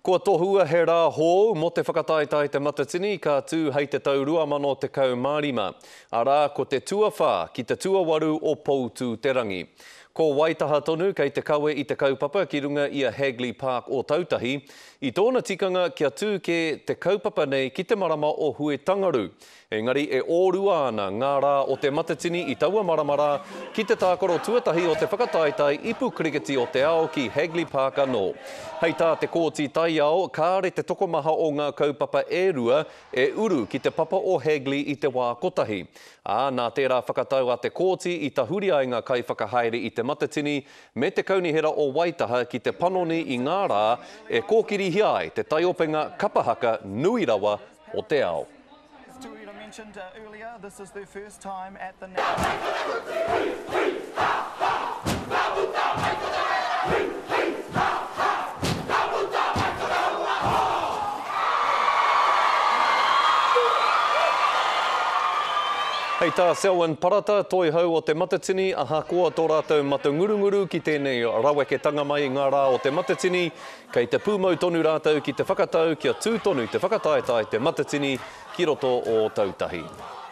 Kua tohua he rā hou mō te whakataetae Te Matatini ka tū hei te tau 2015, arā, ko te tuawhā ki te tuawaru o Poutū-te-rangi. Ko Waitaha tonu kei te kawe i te kaupapa ki runga i a Hagley Park Ōtautahi, i tōna tikanga kia tū kē te kaupapa nei ki te marama o Huetangaru, Engari e ōrua ana ngā rā o Te Matatini i taua marama rā ki te tākaro tuatahi o te whakataetae ipu kirikiti o te ao ki Hagley Park anō. Hei tā te Kōti Taiao, kāre te tokomaha o ngā kaupapa e rua e uru ki te papa o Hagley i te wā kotahi. Ā, nā tērā whakatau a te Kōti i tahuri ai ngā kaiwhakahaere i Te Matatini me te Kaunihera o Waitaha ki te panoni i ngā rā e kōkirihia ai te taiopenga kapa haka nui rawa o te ao. Hei tā Selwyn Parata, toihau o Te Matatini, ahakoa tō rātou matangurunguru ki tēnei raweketanga mai i ngā rā o Te Matatini, Kei te pūmau tonu rātou ki te whakatau kia tū tonu te whakataetae Te Matatini ki roto o Ōtautahi.